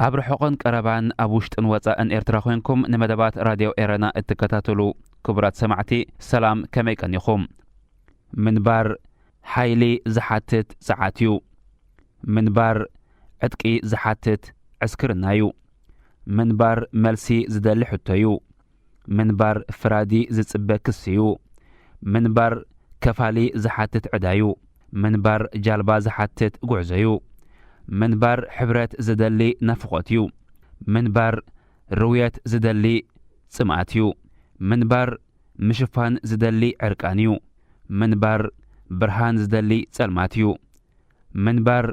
ኣብ ርሑቕን ቀረባን ኣብ ውሽጥን ወጻእን ኤርትራ ኮይንኩም ንመደባት ራድዮ ኤረና እትከታተሉ ክቡራት ሰማዕቲ፣ ሰላም፣ ከመይ ቀኒኹም? ምንባር ሓይሊ ዝሓትት ጸዓት እዩ። ምንባር ዕጥቂ ዝሓትት ዕስክርና እዩ። ምንባር መልሲ ዝደሊ ሕቶ እዩ። ምንባር ፍራዲ ዝጽበ ክሲ እዩ። ምንባር ከፋሊ ዝሓትት ዕዳ እዩ። ምንባር ጃልባ ዝሓትት ጉዕዞ እዩ። ምንባር ሕብረት ዝደሊ ናፍቖት እዩ። ምንባር ርውየት ዝደሊ ጽምኣት እዩ። ምንባር ምሽፋን ዝደሊ ዕርቃን እዩ። ምንባር ብርሃን ዝደሊ ጸልማት እዩ። ምንባር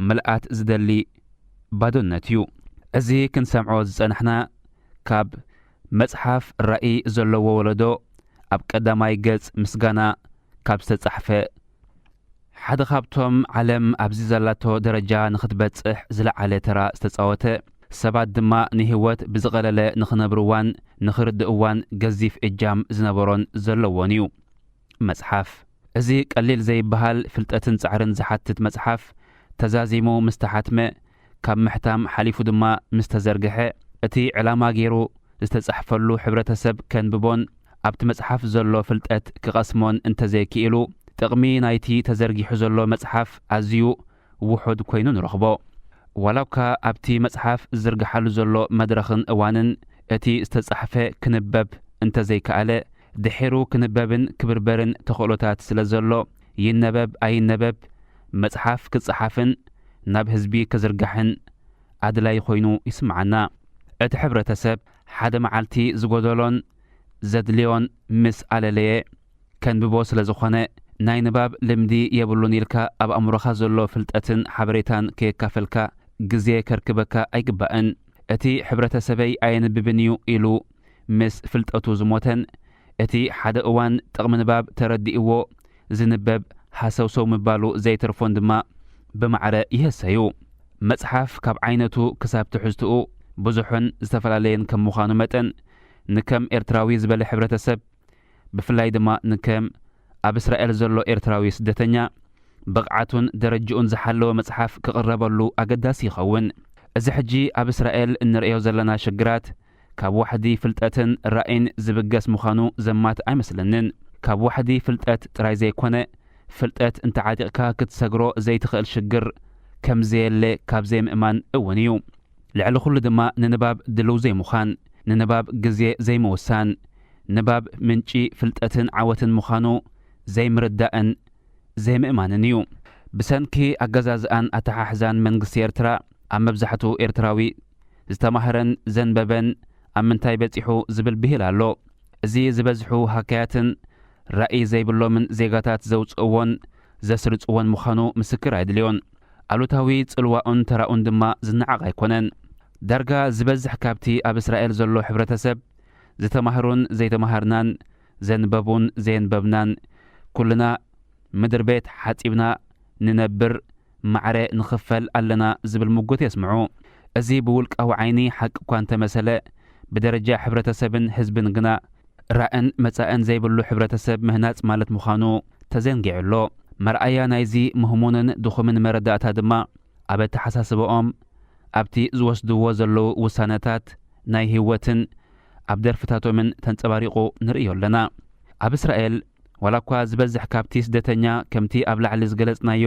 ምልኣት ዝደሊ ባዶነት እዩ። እዚ ክንሰምዖ ዝጸናሕና ካብ መጽሓፍ ራእይ ዘለዎ ወለዶ ኣብ ቀዳማይ ገጽ ምስጋና ካብ ዝተጻሕፈ፣ ሓደ ካብቶም ዓለም ኣብዚ ዘላቶ ደረጃ ንኽትበጽሕ ዝለዓለ ተራ ዝተጻወተ፣ ሰባት ድማ ንህይወት ብዝቐለለ ንኽነብርዋን ንኽርድእዋን ገዚፍ እጃም ዝነበሮን ዘለዎን እዩ። መጽሓፍ። እዚ ቀሊል ዘይበሃል ፍልጠትን ጻዕርን ዝሓትት መጽሓፍ ተዛዚሙ ምስ ተሓትመ፣ ካብ ምሕታም ሓሊፉ ድማ ምስ ተዘርግሐ፣ እቲ ዕላማ ገይሩ ዝተጻሕፈሉ ሕብረተሰብ ከንብቦን ኣብቲ መጽሓፍ ዘሎ ፍልጠት ክቐስሞን እንተዘይክኢሉ፣ ጥቕሚ ናይቲ ተዘርጊሑ ዘሎ መጽሓፍ ኣዝዩ ውሑድ ኮይኑ ንረኽቦ። ዋላ እኳ ኣብቲ መጽሓፍ ዝዝርግሓሉ ዘሎ መድረኽን እዋንን እቲ ዝተጻሕፈ ክንበብ እንተዘይከኣለ፣ ድሒሩ ክንበብን ክብርበርን ተኽእሎታት ስለ ዘሎ፣ ይነበብ ኣይነበብ፣ መጽሓፍ ክጸሓፍን ናብ ህዝቢ ክዝርጋሕን ኣድላዪ ኮይኑ ይስምዓና። እቲ ሕብረተሰብ ሓደ መዓልቲ ዝጎደሎን ዘድልዮን ምስ ኣለለየ፣ ከንብቦ ስለ ዝኾነ፣ ናይ ንባብ ልምዲ የብሉን ኢልካ ኣብ ኣእምሮኻ ዘሎ ፍልጠትን ሓበሬታን ከየካፈልካ ግዜ ከርክበካ ኣይግባእን። እቲ ሕብረተሰበይ ኣየንብብን እዩ ኢሉ ምስ ፍልጠቱ ዝሞተን፣ እቲ ሓደ እዋን ጥቕሚ ንባብ ተረዲእዎ ዝንበብ ሃሰውሰው ምባሉ ዘይተርፎን ድማ ብማዕረ ይህሰዩ። መጽሓፍ ካብ ዓይነቱ ክሳብ ትሕዝትኡ ብዙሕን ዝተፈላለየን ከም ምዃኑ መጠን፣ ንከም ኤርትራዊ ዝበለ ሕብረተሰብ፣ ብፍላይ ድማ ንከም ኣብ እስራኤል ዘሎ ኤርትራዊ ስደተኛ፣ ብቕዓቱን ደረጅኡን ዝሓለወ መጽሓፍ ክቕረበሉ ኣገዳሲ ይኸውን። እዚ ሕጂ ኣብ እስራኤል እንርእዮ ዘለና ሽግራት፣ ካብ ዋሕዲ ፍልጠትን ራእይን ዝብገስ ምዃኑ ዘማት ኣይመስለንን። ካብ ዋሕዲ ፍልጠት ጥራይ ዘይኮነ፣ ፍልጠት እንተዓጢቕካ ክትሰግሮ ዘይትኽእል ሽግር ከም ዘየለ ካብ ዘይምእማን እውን እዩ። ልዕሊ ኩሉ ድማ ንንባብ ድልው ዘይምዃን፣ ንንባብ ግዜ ዘይምውሳን፣ ንባብ ምንጪ ፍልጠትን ዓወትን ምዃኑ ዘይምርዳእን ዘይምእማንን እዩ። ብሰንኪ ኣገዛዝኣን ኣተሓሕዛን መንግስቲ ኤርትራ፣ ኣብ መብዛሕትኡ ኤርትራዊ ዝተማህረን ዘንበበን ኣብ ምንታይ በጺሑ ዝብል ብሂል ኣሎ። እዚ ዝበዝሑ ሃካያትን ራእይ ዘይብሎምን ዜጋታት ዘውጽእዎን ዘስርጽዎን ምዃኑ ምስክር ኣይድልዮን። ኣሉታዊ ጽልዋኡን ተራኡን ድማ ዝነዓቕ ኣይኮነን። ዳርጋ ዝበዝሕ ካብቲ ኣብ እስራኤል ዘሎ ሕብረተሰብ፣ ዝተማህሩን ዘይተማሃርናን ዘንበቡን ዘየንበብናን፣ ኩልና ምድሪ ቤት ሓጺብና ንነብር፣ ማዕረ ንኽፈል ኣለና ዝብል ምጉት የስምዑ። እዚ ብውልቃዊ ዓይኒ ሓቂ እኳ እንተመሰለ፣ ብደረጃ ሕብረተሰብን ህዝብን ግና ራእን መጻእን ዘይብሉ ሕብረተሰብ ምህናጽ ማለት ምዃኑ ተዘንጊዑ ኣሎ። መርኣያ ናይዚ ምህሙንን ድኹምን መረዳእታ ድማ ኣብ ኣተሓሳስባኦም፣ ኣብቲ ዝወስድዎ ዘለዉ ውሳነታት ናይ ህይወትን ኣብ ደርፍታቶምን ተንጸባሪቑ ንርእዮ ኣለና። ኣብ እስራኤል፣ ዋላ እኳ ዝበዝሕ ካብቲ ስደተኛ ከምቲ ኣብ ላዕሊ ዝገለጽናዮ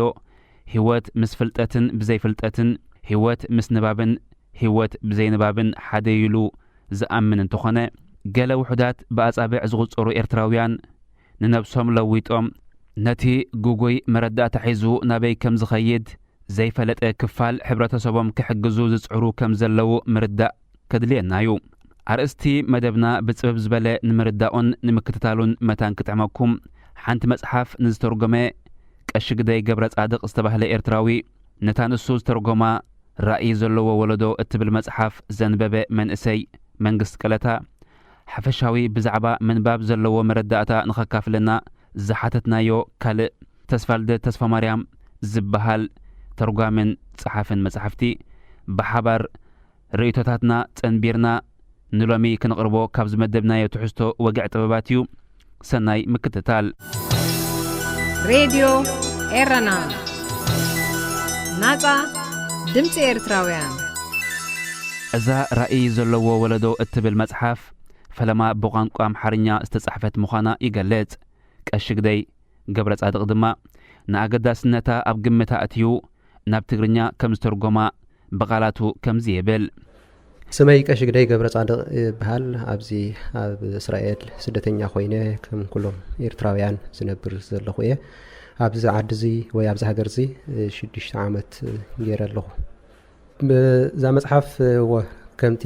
ህይወት ምስ ፍልጠትን ብዘይፍልጠትን፣ ህይወት ምስ ንባብን ህይወት ብዘይንባብን ሓደ ኢሉ ዝኣምን እንተኾነ፣ ገለ ውሑዳት ብኣጻብዕ ዝቑጸሩ ኤርትራውያን ንነብሶም ለዊጦም ነቲ ግጉይ መረዳእታ ሒዙ ናበይ ከም ዝኸይድ ዘይፈለጠ ክፋል ሕብረተሰቦም ክሕግዙ ዝጽዕሩ ከም ዘለዉ ምርዳእ ከድልየና እዩ። ኣርእስቲ መደብና ብጽብብ ዝበለ ንምርዳኡን ንምክትታሉን መታን ክጥዕመኩም፣ ሓንቲ መጽሓፍ ንዝተርጎመ ቀሺ ግደይ ገብረ ጻድቕ ዝተባህለ ኤርትራዊ፣ ነታ ንሱ ዝተርጎማ ራእይ ዘለዎ ወለዶ እትብል መጽሓፍ ዘንበበ መንእሰይ መንግስት ቀለታ፣ ሓፈሻዊ ብዛዕባ ምንባብ ዘለዎ መረዳእታ ንኸካፍለና ዝሓተትናዮ ካልእ፣ ተስፋልደት ተስፋማርያም ዝበሃል ተርጓምን ጸሓፍን መጻሕፍቲ፣ ብሓባር ርእይቶታትና ጸንቢርና ንሎሚ ክንቕርቦ ካብ ዝመደብናዮ ትሕዝቶ ወግዒ ጥበባት እዩ። ሰናይ ምክትታል። ሬድዮ ኤረና፣ ናጻ ድምጺ ኤርትራውያን። እዛ ራእይ ዘለዎ ወለዶ እትብል መጽሓፍ ፈለማ ብቋንቋ ኣምሓርኛ ዝተጻሕፈት ምዃና ይገልጽ። ቀሺ ግደይ ገብረ ጻድቕ ድማ ንኣገዳስነታ ኣብ ግምት ኣእትዩ ናብ ትግርኛ ከም ዝተርጎማ ብቓላቱ ከምዚ ይብል። ስመይ ቀሺ ግደይ ገብረ ጻድቕ ይበሃል። ኣብዚ ኣብ እስራኤል ስደተኛ ኮይነ ከም ኩሎም ኤርትራውያን ዝነብር ዘለኹ እየ። ኣብዚ ዓዲ እዚ ወይ ኣብዚ ሃገር እዚ ሽዱሽተ ዓመት ገይረ ኣለኹ። እዛ መጽሓፍ ወ ከምቲ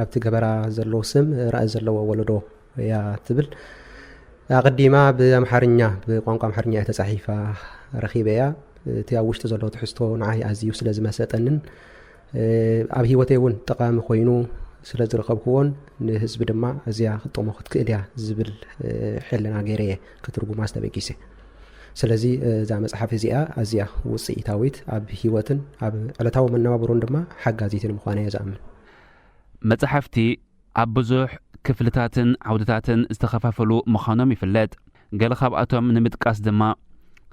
ኣብቲ ገበራ ዘሎ ስም ራእይ ዘለዎ ወለዶ እያ ትብል። ኣቐዲማ ብኣምሓርኛ፣ ብቋንቋ ኣምሓርኛ እያ ተጻሒፋ ረኺበያ። እቲ ኣብ ውሽጢ ዘሎ ትሕዝቶ ንዓይ ኣዝዩ ስለ ዝመሰጠንን ኣብ ህይወተይ እውን ጠቓሚ ኮይኑ ስለ ዝረኸብክዎን ንህዝቢ ድማ ኣዝያ ክትጠቕሞ ክትክእል እያ ዝብል ሕልና ገይረ እየ ክትርጉማ ዝተበጊሰ። ስለዚ እዛ መጽሓፍ እዚኣ ኣዝያ ውጽኢታዊት፣ ኣብ ህይወትን ኣብ ዕለታዊ መነባብሮን ድማ ሓጋዚትን ምዃና እየ ዝኣምን። መጽሓፍቲ ኣብ ብዙሕ ክፍልታትን ዓውድታትን ዝተኸፋፈሉ ምዃኖም ይፍለጥ። ገለ ካብኣቶም ንምጥቃስ ድማ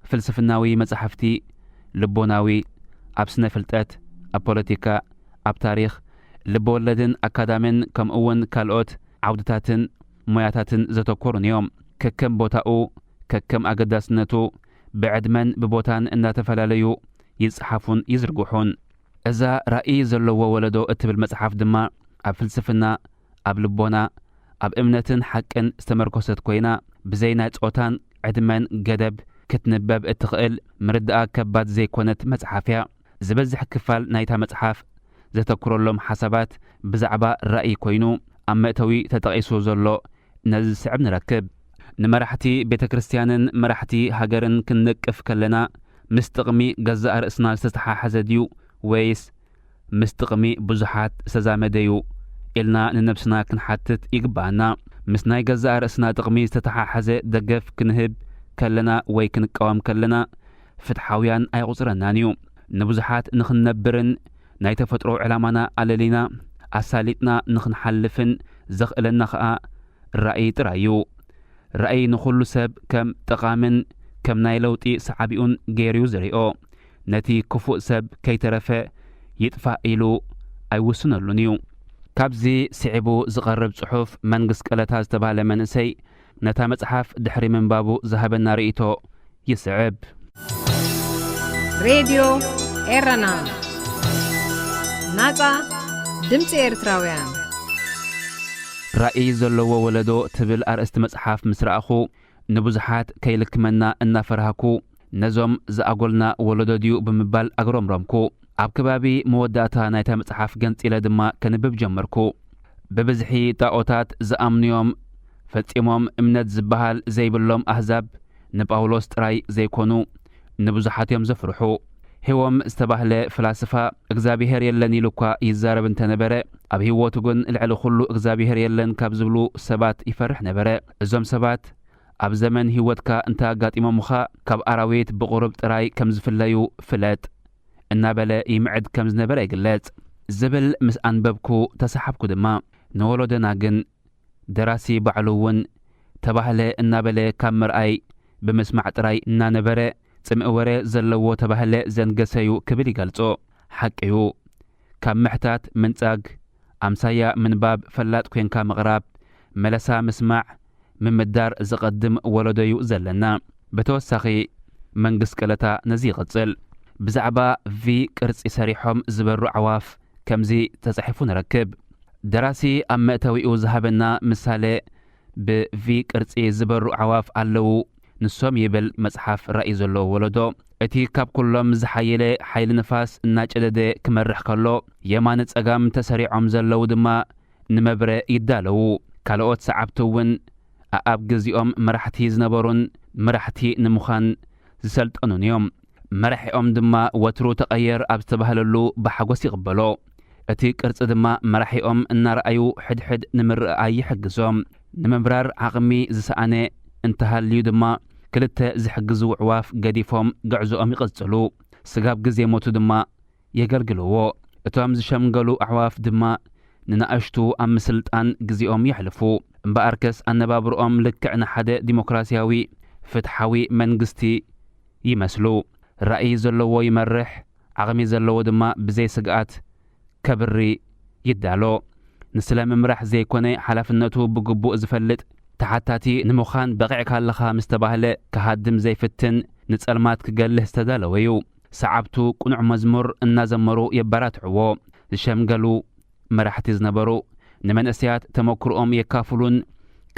ፍልስፍናዊ መጻሕፍቲ፣ ልቦናዊ፣ ኣብ ስነ ፍልጠት፣ ኣብ ፖለቲካ፣ ኣብ ታሪኽ፣ ልበወለድን ኣካዳምን ከምኡ እውን ካልኦት ዓውድታትን ሞያታትን ዘተኮሩን እዮም። ከከም ቦታኡ፣ ከከም ኣገዳስነቱ፣ ብዕድመን ብቦታን እናተፈላለዩ ይጽሓፉን ይዝርግሑን። እዛ ራእይ ዘለዎ ወለዶ እትብል መጽሓፍ ድማ ኣብ ፍልስፍና፣ ኣብ ልቦና፣ ኣብ እምነትን ሓቅን ዝተመርኮሰት ኮይና፣ ብዘይ ናይ ጾታን ዕድመን ገደብ ክትንበብ እትኽእል ምርድኣ ከባድ ዘይኮነት መጽሓፍ እያ። ዝበዝሕ ክፋል ናይታ መጽሓፍ ዘተኩረሎም ሓሳባት ብዛዕባ ራእይ ኮይኑ፣ ኣብ መእተዊ ተጠቒሱ ዘሎ ነዚ ዝስዕብ ንረክብ። ንመራሕቲ ቤተ ክርስቲያንን መራሕቲ ሃገርን ክንነቅፍ ከለና፣ ምስ ጥቕሚ ገዛእ ርእስና ዝተተሓሓዘ ድዩ ወይስ ምስ ጥቕሚ ብዙሓት ዝተዛመደ እዩ ኢልና ንነብስና ክንሓትት ይግብኣና። ምስ ናይ ገዛእ ርእስና ጥቕሚ ዝተተሓሓዘ ደገፍ ክንህብ ከለና ወይ ክንቃወም ከለና፣ ፍትሓውያን ኣይቑጽረናን እዩ። ንብዙሓት ንኽንነብርን ናይ ተፈጥሮ ዕላማና ኣለሊና ኣሳሊጥና ንኽንሓልፍን ዘኽእለና ኸኣ ራእይ ጥራይ እዩ። ራእይ ንኹሉ ሰብ ከም ጠቓምን ከም ናይ ለውጢ ሰዓቢኡን ገይሩ እዩ ዝሪኦ። ነቲ ክፉእ ሰብ ከይተረፈ ይጥፋእ ኢሉ ኣይውስነሉን እዩ። ካብዚ ስዒቡ ዝቐርብ ጽሑፍ መንግስ ቀለታ ዝተባህለ መንእሰይ ነታ መጽሓፍ ድሕሪ ምንባቡ ዝሃበና ርእይቶ ይስዕብ። ሬድዮ ኤረና፣ ናጻ ድምጺ ኤርትራውያን። ራእይ ዘለዎ ወለዶ ትብል ኣርእስቲ መጽሓፍ ምስ ረኣኹ፣ ንብዙሓት ከይልክመና እናፈራህኩ፣ ነዞም ዝኣጎልና ወለዶ ድዩ ብምባል ኣግረምረምኩ። ኣብ ከባቢ መወዳእታ ናይታ መጽሓፍ ገንጺለ ድማ ከንብብ ጀመርኩ። ብብዝሒ ጣኦታት ዝኣምኑዮም ፈጺሞም እምነት ዝበሃል ዘይብሎም ኣህዛብ ንጳውሎስ ጥራይ ዘይኮኑ ንብዙሓት እዮም ዘፍርሑ። ሄዎም ዝተባህለ ፍላስፋ እግዚኣብሄር የለን ኢሉ እኳ ይዛረብ እንተነበረ፣ ኣብ ህይወቱ ግን ልዕሊ ኩሉ እግዚኣብሄር የለን ካብ ዝብሉ ሰባት ይፈርሕ ነበረ። እዞም ሰባት ኣብ ዘመን ህይወትካ እንተ ኣጋጢሞምኻ ካብ ኣራዊት ብቑሩብ ጥራይ ከም ዝፍለዩ ፍለጥ እናበለ ይምዕድ ከም ዝነበረ ይግለጽ። ዝብል ምስ ኣንበብኩ ተሰሓብኩ ድማ። ንወለዶና ግን ደራሲ ባዕሉ እውን ተባህለ እናበለ ካብ ምርኣይ ብምስማዕ ጥራይ እናነበረ ጽምኢ ወረ ዘለዎ ተባህለ ዘንገሰዩ ክብል ይገልጾ። ሓቂዩ ካብ ምሕታት ምንጻግ፣ ኣምሳያ ምንባብ፣ ፈላጥ ኮንካ ምቕራብ፣ መለሳ ምስማዕ፣ ምምዳር ዝቐድም ወለዶዩ ዘለና። ብተወሳኺ መንግስ ቀለታ ነዚ ይቕጽል። ብዛዕባ ቪ ቅርጺ ሰሪሖም ዝበሩ ኣዕዋፍ ከምዚ ተጻሒፉ ንረክብ። ደራሲ ኣብ መእተዊኡ ዝሃበና ምሳሌ ብቪ ቅርጺ ዝበሩ ኣዕዋፍ ኣለዉ። ንሶም ይብል መጽሓፍ ራእይ ዘለዎ ወለዶ። እቲ ካብ ኩሎም ዝሓየለ ሓይሊ ንፋስ እናጨደደ ክመርሕ ከሎ፣ የማነ ጸጋም ተሰሪዖም ዘለዉ ድማ ንመብረ ይዳለዉ። ካልኦት ሰዓብቲ እውን ኣኣብ ግዜኦም መራሕቲ ዝነበሩን መራሕቲ ንምዃን ዝሰልጠኑን እዮም። መራሒኦም ድማ ወትሩ ተቐየር ኣብ ዝተባህለሉ ብሓጎስ ይቕበሎ። እቲ ቅርጺ ድማ መራሒኦም እናረኣዩ ሕድሕድ ንምርኣይ ይሕግዞም። ንምብራር ዓቕሚ ዝሰኣነ እንተሃልዩ ድማ ክልተ ዝሕግዙ ኣዕዋፍ ገዲፎም ግዕዞኦም ይቕጽሉ። ስጋብ ግዜ ሞቱ ድማ የገልግልዎ። እቶም ዝሸምገሉ ኣዕዋፍ ድማ ንናእሽቱ ኣብ ምስልጣን ግዜኦም የሕልፉ። እምበኣርከስ ኣነባብርኦም ልክዕ ንሓደ ዲሞክራሲያዊ ፍትሓዊ መንግስቲ ይመስሉ። ራእይ ዘለዎ ይመርሕ፣ ዓቕሚ ዘለዎ ድማ ብዘይ ስግኣት ከብሪ ይዳሎ። ንስለ ምምራሕ ዘይኮነ ሓላፍነቱ ብግቡእ ዝፈልጥ፣ ተሓታቲ ንምዃን በቒዕካ ኣለኻ ምስ ተባህለ ክሃድም ዘይፍትን፣ ንጸልማት ክገልህ ዝተዳለወ እዩ። ሰዓብቱ ቅኑዕ መዝሙር እናዘመሩ የባራትዕዎ። ዝሸምገሉ መራሕቲ ዝነበሩ ንመንእሰያት ተመክሮኦም የካፍሉን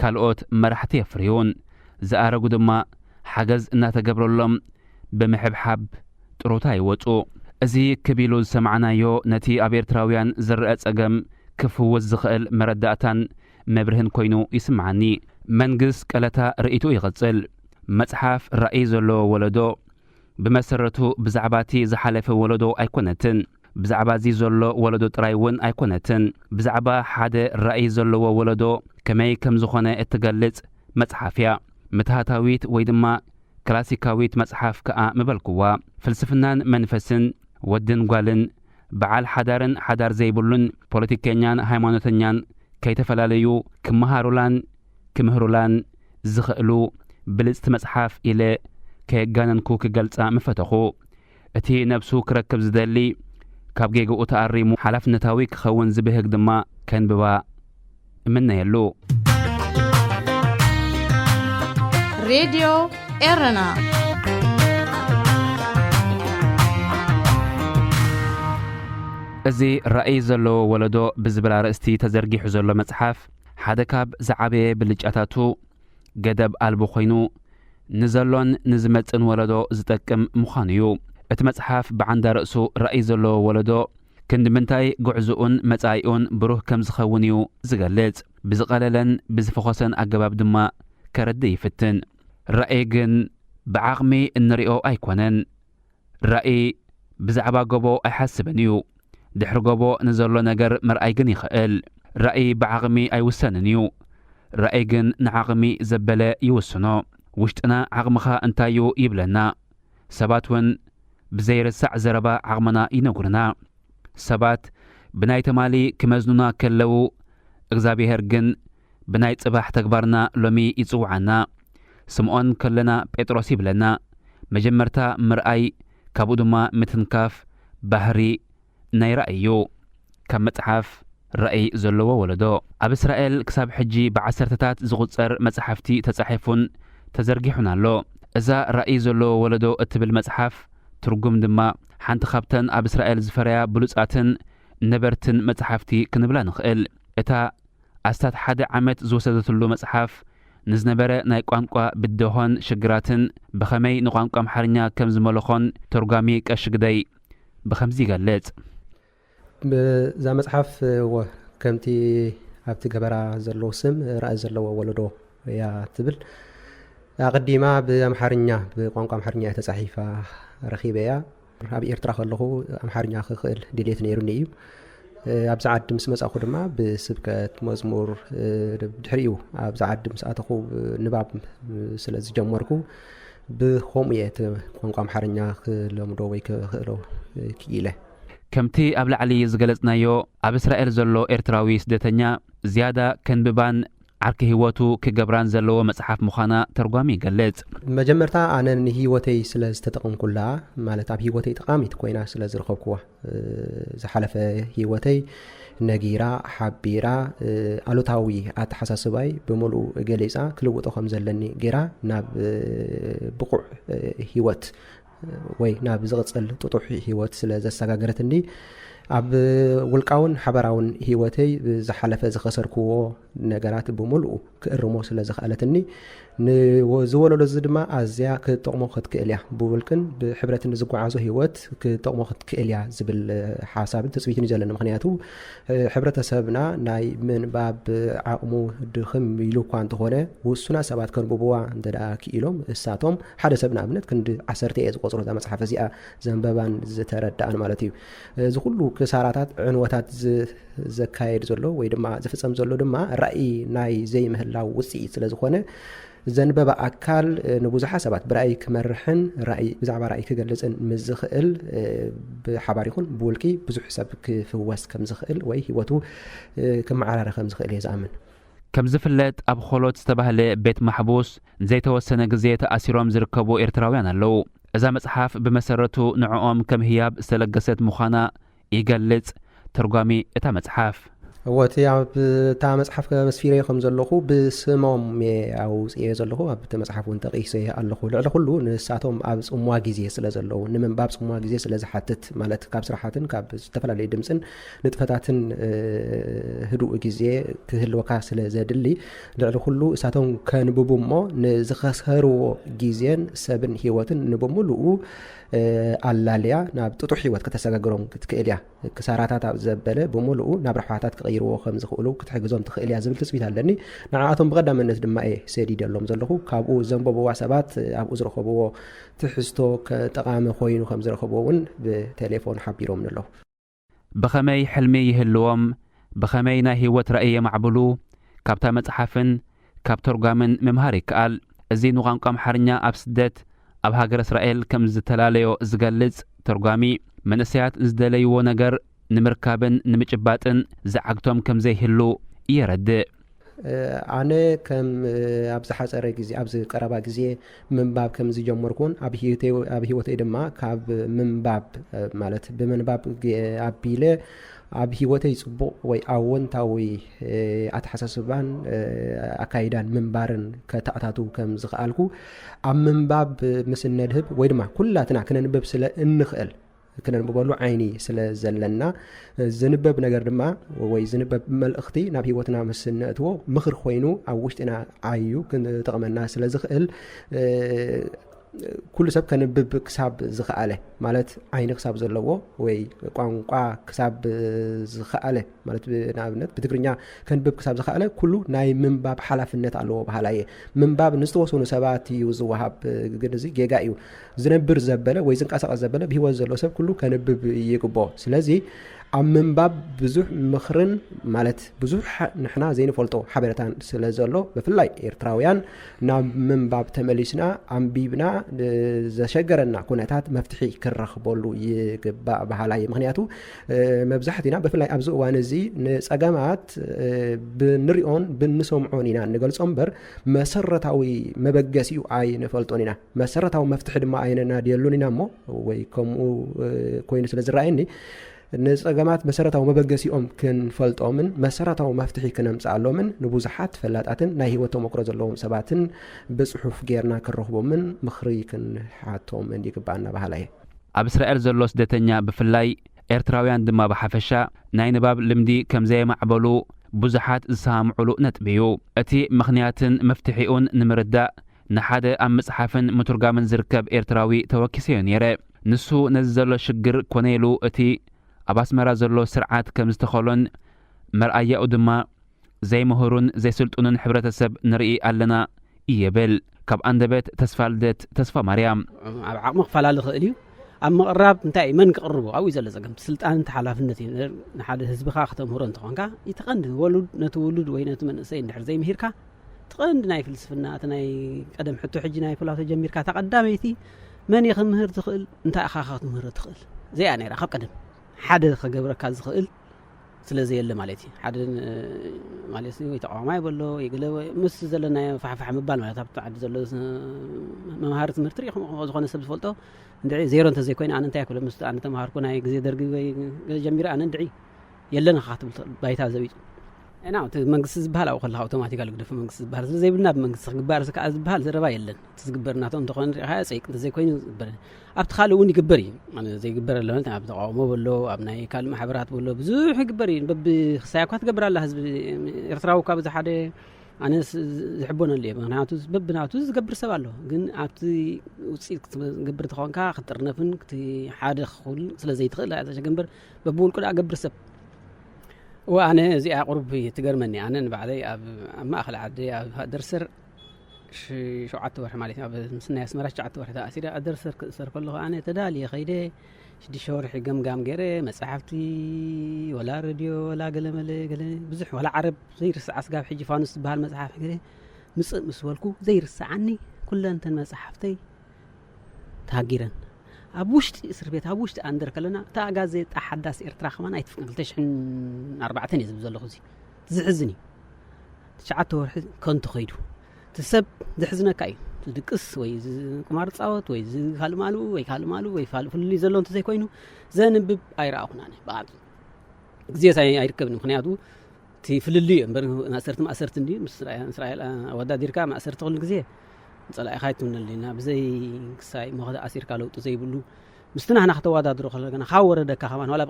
ካልኦት መራሕቲ የፍርዩን። ዝኣረጉ ድማ ሓገዝ እናተገብረሎም ብምሕብሓብ ጥሮታ ይወጹ። እዚ ክብ ኢሉ ዝሰማዕናዮ ነቲ ኣብ ኤርትራውያን ዝረኣ ጸገም ክፍውስ ዝኽእል መረዳእታን መብርህን ኮይኑ ይስምዓኒ። መንግስ ቀለታ ርእይትኡ ይቕጽል። መጽሓፍ ራእይ ዘለዎ ወለዶ ብመሰረቱ ብዛዕባ እቲ ዝሓለፈ ወለዶ ኣይኮነትን። ብዛዕባ እዚ ዘሎ ወለዶ ጥራይ እውን ኣይኮነትን። ብዛዕባ ሓደ ራእይ ዘለዎ ወለዶ ከመይ ከም ዝኾነ እትገልጽ መጽሓፍ እያ። ምትሃታዊት ወይ ድማ ክላሲካዊት መጽሓፍ ከኣ ምበልክዋ። ፍልስፍናን መንፈስን፣ ወድን ጓልን፣ በዓል ሓዳርን ሓዳር ዘይብሉን፣ ፖለቲከኛን ሃይማኖተኛን ከይተፈላለዩ ክመሃሩላን ክምህሩላን ዝኽእሉ ብልጽቲ መጽሓፍ ኢለ ከየጋነንኩ ክገልጻ ምፈተኹ። እቲ ነብሱ ክረክብ ዝደሊ፣ ካብ ጌግኡ ተኣሪሙ ሓላፍነታዊ ክኸውን ዝብህግ ድማ ከንብባ እምነየሉ። ሬድዮ ኤረና። እዚ ራእይ ዘለዎ ወለዶ ብዝብል ኣርእስቲ ተዘርጊሑ ዘሎ መጽሓፍ፣ ሓደ ካብ ዝዓበየ ብልጫታቱ፣ ገደብ ኣልቦ ኮይኑ፣ ንዘሎን ንዝመጽእን ወለዶ ዝጠቅም ምዃኑ እዩ። እቲ መጽሓፍ ብዓንዳ ርእሱ ራእይ ዘለዎ ወለዶ ክንዲ ምንታይ ጉዕዞኡን መጻኢኡን ብሩህ ከም ዝኸውን እዩ ዝገልጽ። ብዝቐለለን ብዝፈኾሰን ኣገባብ ድማ ከረድእ ይፍትን። ራእይ ግን ብዓቕሚ እንሪኦ ኣይኮነን። ራእይ ብዛዕባ ጎቦ ኣይሓስብን እዩ። ድሕሪ ጎቦ ንዘሎ ነገር ምርኣይ ግን ይኽእል። ራእይ ብዓቕሚ ኣይውሰንን እዩ። ራእይ ግን ንዓቕሚ ዘበለ ይውስኖ። ውሽጥና ዓቕምኻ እንታይ እዩ ይብለና። ሰባት እውን ብዘይርሳዕ ዘረባ ዓቕምና ይነግሩና። ሰባት ብናይ ትማሊ ክመዝኑና ከለዉ፣ እግዚኣብሔር ግን ብናይ ጽባሕ ተግባርና ሎሚ ይጽውዓና። ስምዖን ከለና ጴጥሮስ ይብለና። መጀመርታ ምርኣይ፣ ካብኡ ድማ ምትንካፍ ባህሪ ናይ ራእይ እዩ። ካብ መጽሓፍ ራእይ ዘለዎ ወለዶ። ኣብ እስራኤል ክሳብ ሕጂ ብዓሰርተታት ዝቑጸር መጻሕፍቲ ተጻሒፉን ተዘርጊሑን ኣሎ። እዛ ራእይ ዘለዎ ወለዶ እትብል መጽሓፍ ትርጉም ድማ ሓንቲ ካብተን ኣብ እስራኤል ዝፈረያ ብሉጻትን ነበርትን መጻሕፍቲ ክንብላ ንኽእል። እታ ኣስታት ሓደ ዓመት ዝወሰደትሉ መጽሓፍ ንዝነበረ ናይ ቋንቋ ብደሆን ሽግራትን ብኸመይ ንቋንቋ ኣምሓርኛ ከም ዝመለኾን ተርጓሚ ቀሺ ግደይ ብኸምዚ ይገልጽ። እዛ መጽሓፍ ወ- ከምቲ ኣብቲ ገበራ ዘሎ ስም ራእይ ዘለዎ ወለዶ እያ ትብል። ኣቐዲማ ብኣምሓርኛ፣ ብቋንቋ ኣምሓርኛ እያ ተጻሒፋ ረኺበያ። ኣብ ኤርትራ ከለኹ ኣምሓርኛ ክኽእል ድሌት ነይሩኒ እዩ። ኣብዚ ዓዲ ምስ መጻኹ ድማ ብስብከት መዝሙር፣ ድሕሪኡ ኣብዚ ዓዲ ምስ ኣተኹ ንባብ ስለ ዝጀመርኩ ብኸምኡ እየ እቲ ቋንቋ ኣምሓርኛ ክለምዶ ወይ ክኽእሎ ክኢለ። ከምቲ ኣብ ላዕሊ ዝገለጽናዮ፣ ኣብ እስራኤል ዘሎ ኤርትራዊ ስደተኛ ዝያዳ ከንብባን ዓርኪ ህይወቱ ክገብራን ዘለዎ መጽሓፍ ምዃና ተርጓሚ ይገልጽ። መጀመርታ ኣነ ንህይወተይ ስለ ዝተጠቐምኩላ፣ ማለት ኣብ ህይወተይ ጠቓሚት ኮይና ስለ ዝረኸብኩዋ፣ ዝሓለፈ ህይወተይ ነጊራ፣ ሓቢራ፣ ኣሉታዊ ኣተሓሳስባይ ብምሉኡ ገሊጻ ክልውጦ ከም ዘለኒ ገይራ ናብ ብቑዕ ህይወት ወይ ናብ ዝቕጽል ጥጡሕ ህይወት ስለ ዘሰጋገረትኒ፣ ኣብ ውልቃውን ሓበራውን ህይወተይ ዝሓለፈ ዝኸሰርክዎ ነገራት ብምሉኡ ክእርሞ ስለ ዘኽኣለትኒ፣ ንዝወለዶ እዚ ድማ ኣዝያ ክትጠቕሞ ክትክእል እያ። ብውልቅን ብሕብረትን ንዝጓዓዞ ህይወት ክትጠቕሞ ክትክእል እያ ዝብል ሓሳብን ትጽቢትን እዩ ዘለኒ። ምኽንያቱ ሕብረተሰብና ናይ ምንባብ ዓቕሙ ድኽም ኢሉ እኳ እንተኾነ፣ ውሱናት ሰባት ከንብብዋ እንተ ደኣ ክኢሎም፣ እሳቶም ሓደ ሰብ ንኣብነት ክንዲ ዓሰርተ እየ ዝቆጽሮ እዛ መጽሓፍ እዚኣ ዘንበባን ዝተረዳኣን ማለት እዩ። እዚ ኩሉ ክሳራታት፣ ዕንወታት ዝ- ዘካየድ ዘሎ ወይ ድማ ዝፍጸም ዘሎ ድማ ራእይ ናይ ዘይምህላው ውጽኢት ስለ ዝኾነ፣ ዘንበበ ኣካል ንብዙሓት ሰባት ብራእይ ክመርሕን ራእይ ብዛዕባ ራእይ ክገልጽን ምስ ዝኽእል፣ ብሓባር ይኹን ብውልቂ ብዙሕ ሰብ ክፍወስ ከም ዝኽእል ወይ ህይወቱ ክመዓራረ ከም ዝኽእል እየ ዝኣምን። ከም ዝፍለጥ፣ ኣብ ኾሎት ዝተባህለ ቤት ማሕቡስ ንዘይተወሰነ ግዜ ተኣሲሮም ዝርከቡ ኤርትራውያን ኣለዉ። እዛ መጽሓፍ ብመሰረቱ ንዕኦም ከም ህያብ ዝተለገሰት ምዃና ይገልጽ። ተርጓሚ እታ መጽሓፍ። እወ፣ እቲ ኣብ እታ መጽሓፍ ከመስፊረዮ ከም ዘለኹ ብስሞም እየ ኣውፅኤዮ ዘለኹ። ኣብቲ መጽሓፍ እውን ጠቒሰ ኣለኹ። ልዕሊ ኩሉ ንሳቶም ኣብ ጽምዋ ግዜ ስለ ዘለዉ፣ ንምንባብ ጽምዋ ግዜ ስለ ዝሓትት፣ ማለት ካብ ስራሓትን ካብ ዝተፈላለዩ ድምፅን ንጥፈታትን፣ እ፣ ህዱእ ግዜ ክህልወካ ስለ ዘድሊ፣ ልዕሊ ኩሉ እሳቶም ከንብቡ እሞ ንዝኸሰርዎ ግዜን ሰብን ህይወትን ንብምሉኡ፣ እ፣ ኣላልያ ናብ ጥጡሕ ህይወት ከተሰጋግሮም ክትክእል እያ። ክሳራታት ኣብ ዘበለ ብምሉኡ ናብ ረብሓታት ክቕይርዎ ከም ዝኽእሉ ክትሕግዞም ትኽእል እያ ዝብል ትጽቢት ኣለኒ። ንዓኣቶም ብቐዳምነት ድማ እየ ሰዲደሎም ዘለኹ። ካብኡ ዘንበብዋ ሰባት፣ ኣብኡ ዝረኸብዎ ትሕዝቶ ከ-፣ ጠቓሚ ኮይኑ ከም ዝረኸብዎ እውን ብቴሌፎን ሓቢሮምኒ ኣለዉ። ብኸመይ ሕልሚ ይህልዎም፣ ብኸመይ ናይ ህይወት ራእይ የማዕብሉ፣ ካብታ መጽሓፍን ካብ ተርጓምን ምምሃር ይከኣል። እዚ ንቋንቋ ኣምሓርኛ ኣብ ስደት ኣብ ሃገረ እስራኤል ከም ዝተላለዮ ዝገልጽ ተርጓሚ፣ መንእሰያት ዝደለይዎ ነገር ንምርካብን ንምጭባጥን ዝዓግቶም ከም ዘይህሉ የረድእ። እ፣ ኣነ ከም፣ እ፣ ኣብ ዝሓጸረ ግዜ፣ ኣብዚ ቀረባ ግዜ ምንባብ ከም ዝጀመርኩን ኣብ ህይወተይ፣ ኣብ ህይወተይ ድማ ካብ ምንባብ፣ እ፣ ማለት ብምንባብ ገ-፣ ኣቢለ ኣብ ህይወተይ ጽቡቕ ወይ ኣወንታዊ፣ እ፣ ኣተሓሳስባን፣ እ፣ ኣካይዳን ምንባርን ከተኣታቱ ከም ዝኸኣልኩ፣ ኣብ ምንባብ ምስ እነድህብ ወይ ድማ ኩላትና ክነንብብ ስለ እንኽእል፣ ክነንብበሉ ዓይኒ ስለ ዘለና፣ ዝንበብ ነገር ድማ ወይ ዝንበብ መልእኽቲ ናብ ህይወትና ምስ እነእትዎ ምኽሪ ኮይኑ ኣብ ውሽጥና ዓዩ ክጠቕመና ስለ ዝኽእል፣ እ፣ ኩሉ ሰብ ከንብብ ክሳብ ዝኸኣለ፣ ማለት ዓይኒ ክሳብ ዘለዎ ወይ ቋንቋ ክሳብ ዝኸኣለ፣ ማለት ብ-፣ ንኣብነት ብትግርኛ ከንብብ ክሳብ ዝኸኣለ ኩሉ ናይ ምንባብ ሓላፍነት ኣለዎ በሃላይ እየ። ምንባብ ንዝተወሰኑ ሰባት እዩ ዝወሃብ፣ ግን እዚ ጌጋ እዩ። ዝነብር ዘበለ ወይ ዝንቀሳቐስ ዘበለ ብህይወት ዘሎ ሰብ ኩሉ ከንብብ ይግብኦ። ስለዚ ኣብ ምንባብ ብዙሕ ምኽርን፣ ማለት ብዙሕ ንሕና ዘይንፈልጦ ሓበሬታን ስለ ዘሎ፣ ብፍላይ ኤርትራውያን ናብ ምንባብ ተመሊስና ኣንቢብና፣ እ፣ ዘሸገረና ኩነታት መፍትሒ ክረኽበሉ ይግባእ በሃላይ። ምኽንያቱ፣ እ፣ መብዛሕትና ብፍላይ ኣብዚ እዋን እዚ ንጸገማት፣ እ፣ ብንሪኦን ብንሰምዖን ኢና ንገልጾ እምበር መሰረታዊ መበገሲኡ ኣይንፈልጦን ኢና። መሰረታዊ መፍትሒ ድማ ኣይነናድየሉን ኢና እሞ፣ ወይ ከምኡ፣ እ፣ ኮይኑ ስለ ዝረኣየኒ፣ ንጸገማት መሰረታዊ መበገሲኦም ክንፈልጦምን መሰረታዊ መፍትሒ ክነምጽኣሎምን ንብዙሓት ፈላጣትን ናይ ህይወት ተመክሮ ዘለዎም ሰባትን ብጽሑፍ ጌርና ክንረኽቦምን ምኽሪ ክንሓቶምን ይግባኣና በሃላይ እየ። ኣብ እስራኤል ዘሎ ስደተኛ ብፍላይ፣ ኤርትራውያን ድማ ብሓፈሻ፣ ናይ ንባብ ልምዲ ከም ዘየማዕበሉ ብዙሓት ዝሰማምዑሉ ነጥቢ እዩ። እቲ ምኽንያትን መፍትሒኡን ንምርዳእ፣ ንሓደ ኣብ ምጽሓፍን ምትርጓምን ዝርከብ ኤርትራዊ ተወኪሰዮ ነይረ። ንሱ ነዚ ዘሎ ሽግር ኮነ ኢሉ እቲ ኣብ ኣስመራ ዘሎ ስርዓት ከም ዝተኸሎን መርኣያኡ ድማ ዘይምሁሩን ዘይስልጡንን ሕብረተሰብ ንርኢ ኣለና ይብል። ካብ ኣንደበት ተስፋልደት ተስፋማርያም። ኣብ ዓቕሚ ክፈላለ ይኽእል እዩ። ኣብ ምቕራብ እንታይ እዩ? መን ክቕርቦ? ኣብኡ እዩ ዘሎ ጸገም። ስልጣን፣ ተሓላፍነት እዩ። ንሓደ ህዝብኻ ከተምህሮ እንተኾንካ፣ እቲ ቀንዲ ወሉድ ነቲ ውሉድ ወይ ነቲ መንእሰይ እንድሕር ዘይምሂርካ፣ እቲ ቀንዲ ናይ ፍልስፍና፣ እቲ ናይ ቀደም ሕቶ ሕጂ ናይ ፕላቶ ጀሚርካ፣ እታ ቀዳመይቲ መን እዩ ክምህር ዝኽእል? እንታይ ኢኻ ክትምህሮ ትኽእል? እዚኣ ነይራ ካብ ቀደም። ሓደ ክገብረካ ዝኽእል ስለ ዘየለ ማለት እዩ። ሓደ ን-፣ ማለት እዩ ወይ ተቃዋማይ በሎ ወይ ገለ ወይ ምስ ዘለናዮ ፋሕፋሕ ምባል ማለት ኣብቲ ዓዲ ዘሎ ስ-፣ መምሃሪ ትምህርቲ ርኢኹም ዝኾነ ሰብ ዝፈልጦ እንድዒ ዜሮ እንተዘይኮይኑ ኣነ እንታይ ክብሎ ምስ ኣነ ተምሃርኩ ናይ ግዜ ደርጊ ወይ ገለ ጀሚረ ኣነ እንድዒ የለን ኢኻ ክትብል ትኽእል ባይታ ዘቢጡ። እና እቲ መንግስቲ ዝበሃል ኣብኡ ከለኻ ኣውቶማቲካሊ ግደፎ መንግስቲ ዝበሃል ስለ ዘይብልና ብመንግስቲ ክግበር ዝከኣል ዝበሃል ዘረባ የለን። እቲ ዝግበር ናቶም እንተኾነ ርኢኻዮ ጸይቂ እንተዘይኮይኑ ዝግበር ኣብቲ ካልእ እውን ይግበር እዩ። ኣነ ዘይግበር ኣሎ ማለት ኣብ ተቃውሞ በሎ፣ ኣብ ናይ ካልእ ማሕበራት በሎ ብዙሕ ይግበር እዩ። በብክሳያ እኳ ትገብር ኣላ ህዝቢ ኤርትራዊ እኳ ብዝሓደ ኣነ ስ-፣ ዝሕበነሉ እየ። ምኽንያቱ በብናቱ ዝገብር ሰብ ኣሎ። ግን ኣብቲ ውፅኢት ክትገብር ተኾንካ ክትጥርነፍን ክቲ ሓደ ክኸውን ስለ ዘይትኽእል እያ ተሸገምበር በብውልቁ ደኣ ገብር ሰብ። እወ፣ ኣነ እዚኣ ቁሩብ ትገርመኒ። ኣነ ንባዕለይ ኣብ፣ ኣብ ማእከል ዓዲ ኣብ ደርሰር ሽ-፣ ሸውዓተ ወርሒ ማለት እዩ። ኣብ ምስናይ ኣስመራ ትሽዓተ ወርሒ ተኣሲረ። ኣብ ደርሰር ክእሰር ከለኹ ኣነ ተዳልየ ከይደ ሽዱሽተ ወርሒ ገምጋም ገይረ መጻሕፍቲ ወላ ረድዮ ወላ ገለመለ ገለ ብዙሕ ወላ ዓረብ ዘይርስዓ ስጋብ ሕጂ ፋኑስ ዝበሃል መጽሓፍ ገለ ምጽእ ምስ በልኩ ዘይርስዓኒ ኩለንተን መጽሓፍተይ ተሃጊረን። ኣብ ውሽጢ እስር ቤት፣ ኣብ ውሽጢ ኣንደር ከለና፣ እታ ጋዜጣ ሓዳስ ኤርትራ ከማን ኣይትፍቅን። ክልተ ሽሕን ኣርባዕተን እየ ዝብል ዘለኹ እዚ። ዘሕዝን እዩ። ትሽዓተ ወርሒ ከንቱ ከይዱ። እቲ ሰብ ዘሕዝነካ እዩ። ዝድቅስ ወይ ዝ-፣ ቁማር ጻወት ወይ ዝ-፣ ካልእ ማልኡ ወይ ካልእ ማልኡ ወይ ፋል-፣ ፍልልይ ዘሎ እንተዘይኮይኑ ዘንብብ ኣይረኣኹን ኣነ ብዓቢ። ግዜስ ኣይ- ኣይርከብን። ምክንያቱ እቲ ፍልልዩ እዩ እምበር፣ ማእሰርቲ ማእሰርቲ እንድዩ። ምስ እስራኤል ኣወዳዲርካ ማእሰርቲ ኩሉ ግዜ ጸላኢኻ ኣይትውነሉ ኢና። ብዘይ ክሳይ መኸተ ኣሲርካ ለውጢ ዘይብሉ፣ ምስቲ ናህና ከተወዳድሮ ከለና ካብ ወረደካ ከማን ዋላ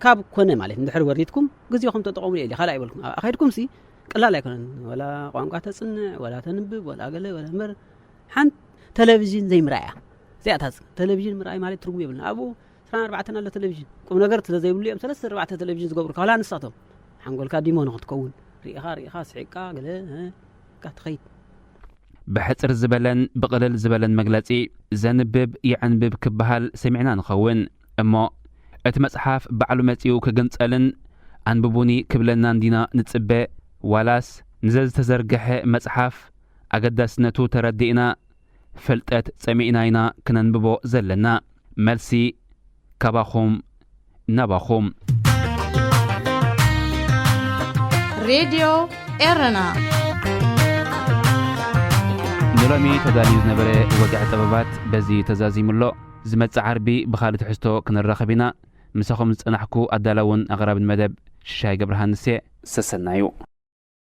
ካብ ኮነ ማለት እንድሕር ወሪድኩም ግዜኹም ተጠቐሙሉ እየ ካልእ ኣይበልኩም። ኣብኣ ከይድኩም ሲ ቀላል ኣይኮነን። ዋላ ቋንቋ ተጽንዕ፣ ዋላ ተንብብ፣ ዋላ ገለ ዋላ እምበር ሓንቲ ቴሌቪዥን ዘይምርኣያ እዚኣታት። ቴሌቪዥን ምርኣይ ማለት ትርጉም የብልና። ኣብኡ ዕስራን ኣርባዕተን ኣሎ ቴሌቪዥን። ቁም ነገር ስለ ዘይብሉ እዮም ሰለስተ ኣርባዕተ ቴሌቪዥን ዝገብሩ ካላ ንሳቶም ሓንጎልካ ዲሞ ንክትከውን ሪኢኻ ሪኢኻ ስሒቅካ ገለ እ፣ ኢልካ ትኸይድ። ብሕጽር ዝበለን ብቕልል ዝበለን መግለጺ፣ ዘንብብ የዕንብብ ክበሃል ሰሚዕና ንኸውን። እሞ እቲ መጽሓፍ ባዕሉ መጺኡ ክግንጸልን ኣንብቡኒ ክብለናን ዲና ንጽበ፣ ዋላስ ንዘዝተዘርግሐ መጽሓፍ ኣገዳስነቱ ተረዲእና ፍልጠት ጸሚእና ኢና ክነንብቦ ዘለና? መልሲ ካባኹም ናባኹም። ሬድዮ ኤረና። ንሎሚ ተዳልዩ ዝነበረ ወግዒ ጥበባት በዚ ተዛዚሙ ኣሎ። ዝመጽእ ዓርቢ ብኻልእ ትሕዝቶ ክንራኸብ ኢና። ምሳኹም ዝጸናሕኩ ኣዳላውን ኣቕራብን መደብ ሽሻይ ገብረሃንስ እየ። ሰሰናዩ።